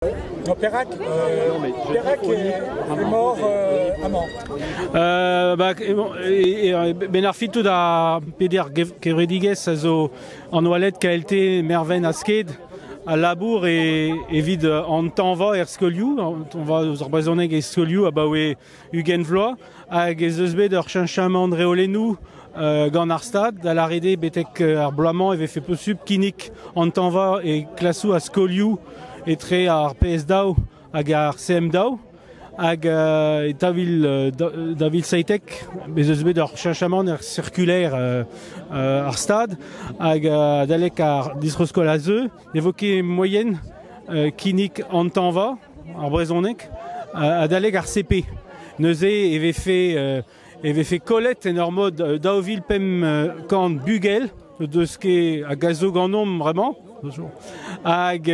No, perak, perak emaoc'h amañ? Ba, ben ar fin tout ar peder kevredigezh a zo an oaled KLT Mervent ha Sked a labour evit an tañva er skolioù, an tañva eus ar brezhoneg e skolioù abaoe 20 vloaz, hag ez eus bet ur cheñchamant reolennoù gant ar Stad, da lâret eo betek ar bloaz-mañ e vefe posupl kinnig an tañva e klasoù ha skolioù etre ar PS-daou hag ar CM-daou. Hag e 2017 ez eus bet ur cheñchamant er circulaire ar Stad hag adalek ar distro-skol a zeu ne vo ket moaien kinnig an tañva ar brezhoneg adalek ar CP. Neuze e vefe e vefe kollet en ur mod 2500 bugel deus ket hag a zo ganeomp bremañ. Hag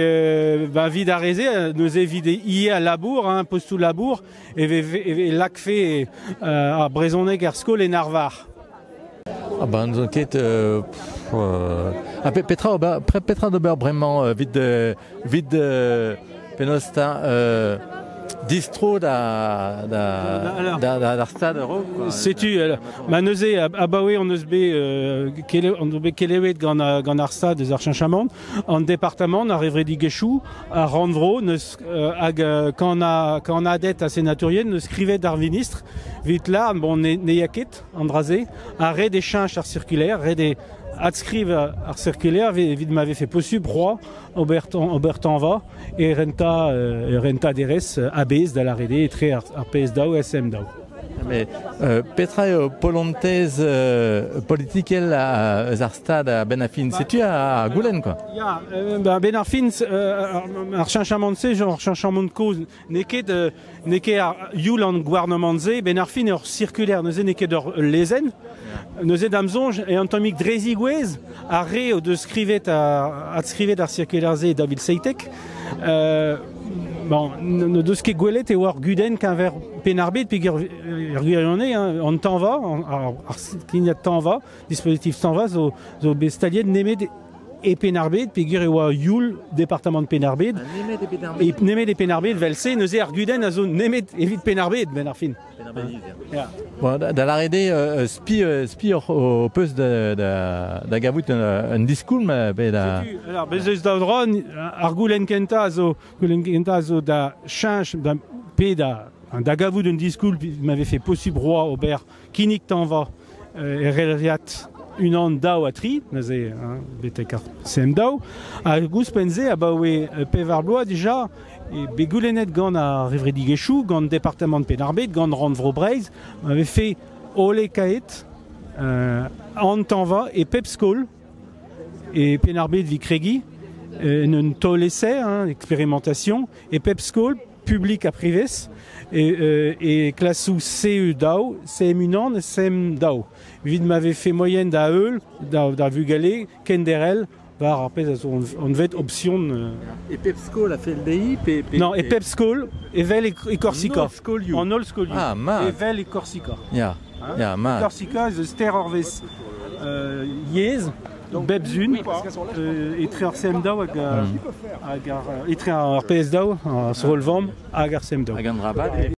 ba, evit ar re-se, neuze evit ivez al labour, hein, postoù labour, e vefe e lakfe ar brezhoneg er skol en arvar. Ah ben n'ouzon ket pff, ah, petra ober petra d'ober bremañ evit evit penaos 'ta distro da da da d'ar stad a-raok quoi. Setu ma neuze abaoe hon eus bet on bet kelevet gant gant ar stad eus ar cheñchamant, an departamant, ar revredigezhioù, ar rannvro neus hag kannaded ha senatourien neus skrivet d'ar ministr evit lâr bon ne ya ket an dra-se ha ret eo cheñch ar circulaire, ret eo adskrivañ ar circulaire evit ma vefe posubl roañ ober ober tañva e rentañ e rentañ derez a-bezh da lâret eo etre ar PS-daou ha SM-daou. Mais petra eo polontez politikel eus ar stad a-benn ar fin? Setu ar goulenn quoi. Ya, ben ar fin, ar cheñchamant-se, genre cheñchamant kozh, n'eo ket n'eo ket ar youl an gouarnamant-se, ben ar fin ur circulaire, neuze n'eo ket ur lezenn. Neuze da'm soñj eo un tammig dre zigouezh ar re o deus skrivet ar, adskrivet ar circulaire-se e 2017. Bon, n'o deus ket gwelet e oa ur gudenn keñver Penn-ar-Bed peogwir er gwirionez, hein, an tañva, ar skignad tañva, dispositif tañva zo, zo bet staliet nemet e Penn-ar-Bed peogwir e oa youl departamant Penn-ar-Bed. Nemet e Penn-ar-Bed. Nemet e Penn-ar-Bed, vel-se, neuze ar gudenn a zo nemet evit Penn-ar-Bed, benn ar fin. Ya. Bon, da lâret eo, spi, spi ho peus da, da, da gavout un diskoulm pe da... Setu, alors, bez eus daou dra, ar goulenn kentañ a zo, goulenn kentañ a zo da cheñch da, pe da, da gavout un diskoulm ma vefe posubl roañ ober kinnig tañva ereliad unan, daou ha tri, neuze hein, betek ar CM2. Hag ouzhpenn-se, abaoe pevar bloaz dija, eo bet goulennet gant ar revredigezhioù, gant departamant Penn-ar-Bed, gant Rannvro Breizh, ma vefe hollekaet an tañva e pep skol e Penn-ar-Bed evit kregiñ en un taol-essai, hein, expérimentation, e pep skol publik ha privez e klasoù CE2, CM1 ha CM2 evit ma vefe moaien da heul da vugale kenderc'hel war ar pezh a zo anvet option. E pep skol a fell dezhi pe, pe Non, e pep skol, evel e Korsika. An holl skolioù. An holl skolioù. Ah, mat. Evel e Korsika. Ya, ya, mat. Korsika ez eus teir eurvezh yezh bep sun etre ar CM2 hag, hag ar, etre ar PS2, ar stroll-vamm hag ar CM2. Hag an dra vat.